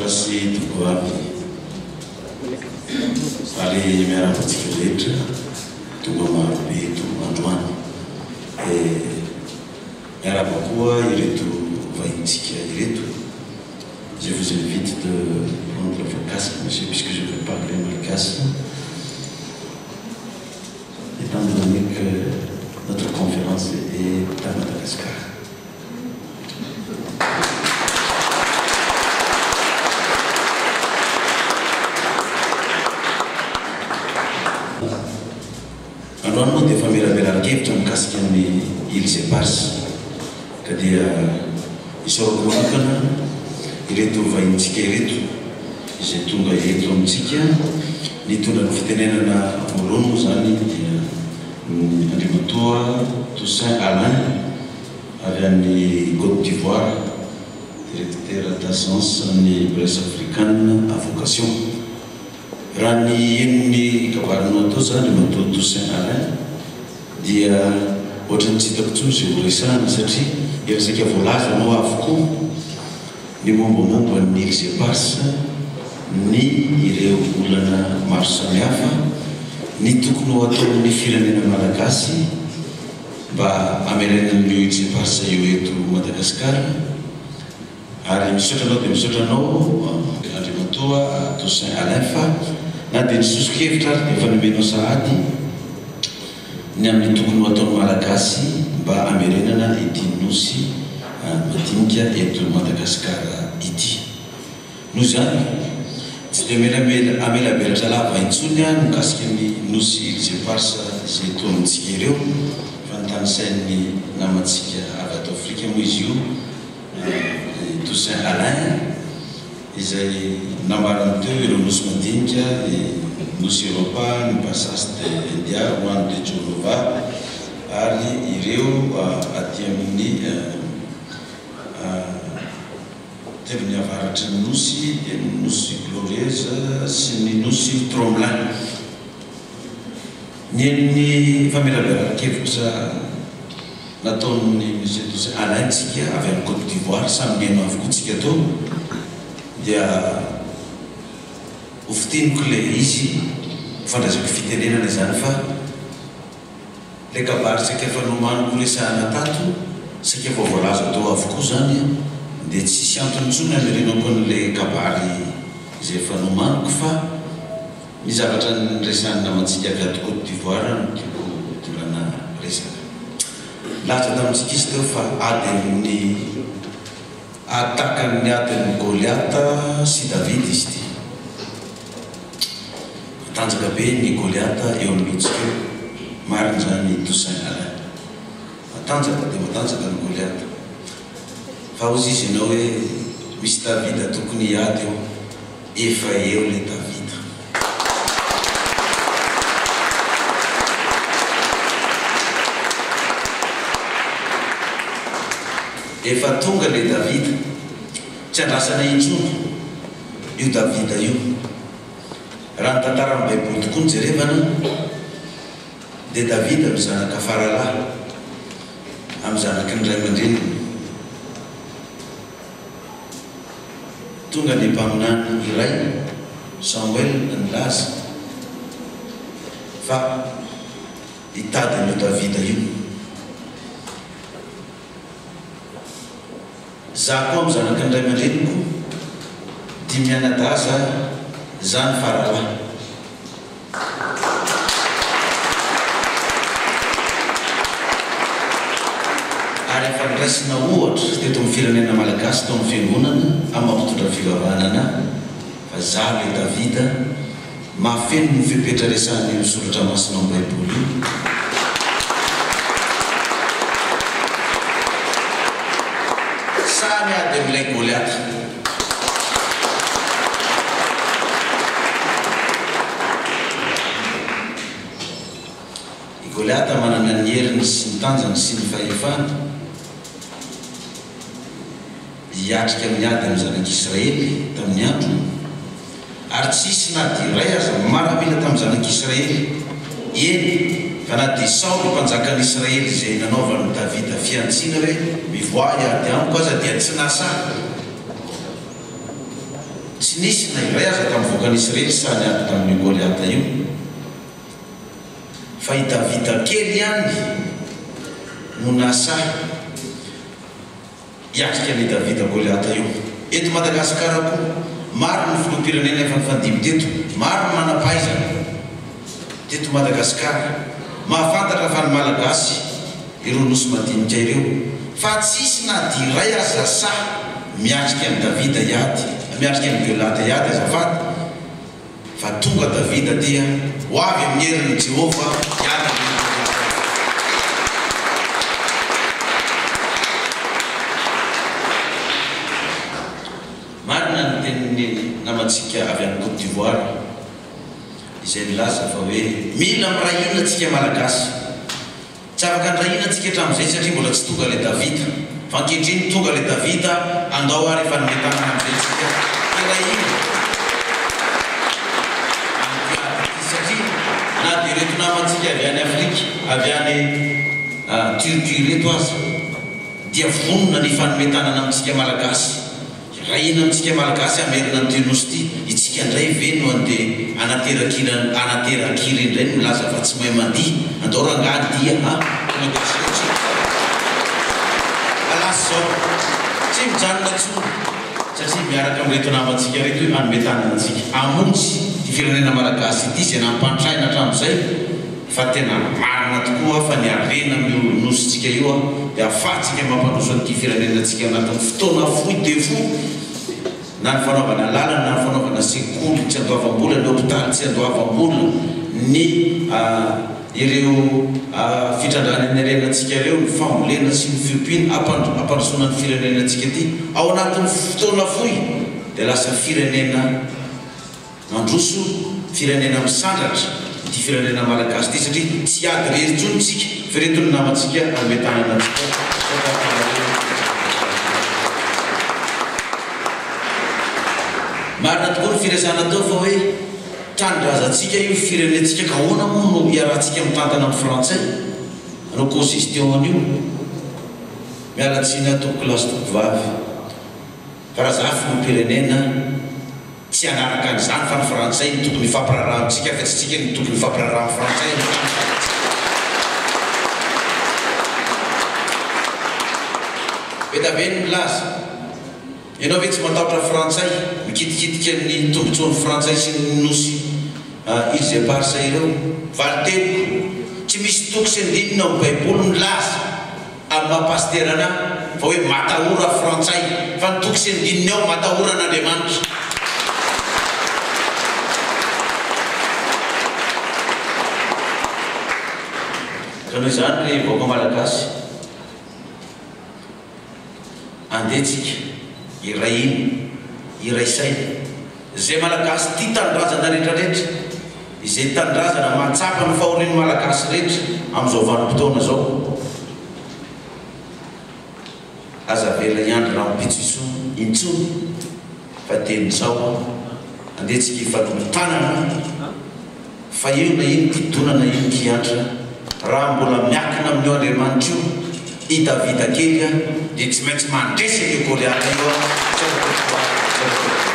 Tompokolahy sy tompokovavy, faly miarahaba antsika rehetra tonga marobe eto androany. Miarahaba koa ireto vahinintsika ireto. Je vous invite de prendre vos casques monsieur puisque je vais parler malgache étant donné que notre conférence est à Madagascar. Androany moa dia famelabelaran-kevitra mikasika ny Îles Éparses ka dia isaorako manokana ireto vahinintsika ireto izay tonga eto amintsika. Nitondra ny fitenenana voalohany moa izany dia ny Andriamatoa Toussaint Alain avy any Côte d'Ivoire, Directeur d'agence ny Presse Africaine à vocation. Raha ny henon'ny kabarinao teo izany Andriamatoa Toussaint Alain dia ohatran'ny tsy hitako intsony izay ho resahana satria efa saika voalazanao avokoa ny mombamomba ny Îles Éparses, ny ireo olana maro samihafa, ny tokony ho ataon'ny firenena malagasy mba hamerenana an'io Îles Éparses io eto Madagasikara. Ary misaotra anao dia misaotra anao Andriamatoa Toussaint Alain fa na dia ny soso-kevitra ary dia efa nomenao sahady ny amin'ny tokony ho ataon'ny Malagasy mba hamerenana ity Nosy madinika eto Madagasikara ity. Noho izany, tsy dia hamelabelatra lava intsony aho ny mikasika ny Nosy Îles Éparses izay eto amintsika ireo fa notanisain'ny namantsika avy ato Afrika moa izy io, i Toussaint Alain, izay nambarany teo ireo nosy madinika, ny Nosy Europa, ny Bassas de India, Juan de Jolova, ary ireo aty amin'ny tendrony avaratry ny nosy, dia ny Nosy Glorieuse sy ny Nosy Tromelin. Ny ny famelabelaran-kevitra nataon'ny Monsieur Toussaint Alain tsika avy any Côte d'Ivoire, samy mihaino avokoa tsika teo, dia ho fintiniko ilay izy, ho fandraisako fitenenana izany fa ilay kabary saika efa nomaniko horesahana tato, saika efa voalaza teo avokoa izany an, dia tsisy antony intsony hamerenako an'ilay kabary izay efa nomaniko fa. Ny zavatra niresahan'ny namantsika avy ato Côte d'Ivoire no tiako hitondrana resaka. Nilaza tamintsika izy teo fa ady amin'ny ady tahaka ny adin'i Goliata sy Davida izy ity. Matanjaka be ny Goliata eo anoloantsika eo. Marina izany Toussaint Alain. Matanjaka dia matanjaka ny Goliata. Fa hozy izy ianao hoe misy Davida tokony hiady eo. Efa eo le Davida. Efa tonga le Davida. Tsy andrasana intsony io Davida io. Raha ny tantaran'ny baiboly tokoa no jerevana dia Davida no zanaka faralahy amin'ny zanaky ny ray aman-dreniny. Tonga ny mpaminany iray, Samoela, nilaza fa hitady an'io Davida io. Za koa amin'ny zanaky ny ray aman-dreniko, dimy mianadahy za, za ny faralahy. Ary efa noraisina ohatra teto amin'ny firenena malagasy tao amin'ny fiangonana amin'ny maha mpitondra fivavahana anah fa za le Davida mahafeno ny fepetra resahan'io soratra masina ao baiboly io. Sahy miady amin'ilay Goliata. I Goliata manana ny heriny sy ny tanjany sy ny fahefany hiatrika ny ady amin'ny zanak'Israely tamin'ny androny, ary tsy hisy na dia iray aza mimaramila tamin'ny zanak'Israely, eny, fa na dia Saoly mpanjakan'ny Israely izay nanaovan'i Davida fihantsiana hoe, Mivoaha hiady amiko aza dia tsy nasahy. Tsy nisy na iray aza tamin'ny vahoakan'i Israely sahy niady tamin'io Goliata io, fa i Davida kely ihany no nahasahy hiatrika an'i Davida Goliata io. Eto Madagasikara koa, maro ny filoham-pirenena efa nifandimby teto, maro ny manam-pahaizana teto Madagasikara mahafantatra fa ny Malagasy ireo nosy madinika ireo, fa tsisy na dia iray aza sahy miatrika an'i Davida hiady, miatrika an'i Goliata hiady azafady, fa tonga Davida dia ho avy amin'ny herin'i Jehovah hiady amin'i Goliata. Marina ny tenin'ny namantsika avy any Côte d'Ivoire izay nilaza fa hoe mila miray hina tsika Malagasy. Tsy afaka niray hina tsika hatramin'izay satria mbola tsy tonga ilay Davida. Fa ankehitriny tonga ilay Davida, andao ary hifanome tanana amin'izay tsika hiray hina amin'ity ady ity satria na dia ireto namantsika avy any Afrika, avy any Turquie ireto aza dia vonona ny hifanome tanana amintsika Malagasy. Raha ina amintsika Malagasy hamerina an'ity Nosy ity, itsika indray ve no andeha hanaterakira hanaterakira indray no milaza fa tsy mahay mandihy? Andao rangahy handihy a! Tonga dia asio tsika. Fa lasa izao. Tsy mijanona intsony satria miaraka amin'ireto namantsika ireto hanome tanana antsika hamonjy ity firenena Malagasy ity izay nampantraina hatramin'izay. Fa tena marina tokoa fa ny harena amin'io nosintsika io dia ahafahantsika mampandroso an'ity firenenantsika anatin'ny fotoana fohy dia fohy, na ny fanaovana lalana, na ny fanaovana sekoly tsy andoavam-bola, ny hopitaly tsy andoavam-bola, ny ireo fitrandrahana ny harenantsika ireo, ny fambolena sy ny fiompiana, hampandrosoana ny firenenantsika ity ao anatin'ny fotoana fohy dia lasa firenena Mandroso, firenena misandratra ity firenena malagasy ity satria tsy hiady irery intsony tsika fa ireto ny namantsika hanome tanana antsika misaotra anareo. Marina tokoa ny firesahana teo fa hoe tanindrazantsika io firenentsika ka ahoana moa no hiarahantsika mitantana amin'ny frantsay hanao cogestion an'io? Miala tsiny aho tompoko lahy sy tompoko vavy fa raha za filoham-pirenena Tsy hanaraka an'izany fa ny frantsay no tokony hifampiraharaha amintsika fa tsy tsika no tokony hifampiraharaha amin'ny frantsay amin'ny tany fantatsika. Be da be ny milaza. Ianao ve tsy matahotra frantsay mikitikitika ny tombotsoan'ny frantsay sy ny nosy Îles Éparses ireo? Valin-teniko, tsy misy toko sy andininy ao amin'ny baiboly milaza. Amin'ny maha pasitera anah fa hoe matahora frantsay fa ny toko sy andininy ao matahora an'Andriamanitra. Ka noho izany ry vahoaka malagasy andeha tsika hiray hina, hiray saina, izay malagasy tia tanindrazana retraretra, izay tanindrazana mahatsapa ny fahorian'ny malagasy rehetra amin'izao vanim-potoana izao. Aza avela hiandry rahampitso intsony fa dieny izao andeha tsika hifanolo-tanana fa io na ino kidona na ino kiantra raha mbola miakina amin'io Andriamanitra io i Davida kely dia tsy maintsy mandresy an'io Goliata io aho. Misaotra tompoko a! Misaotra tompoko.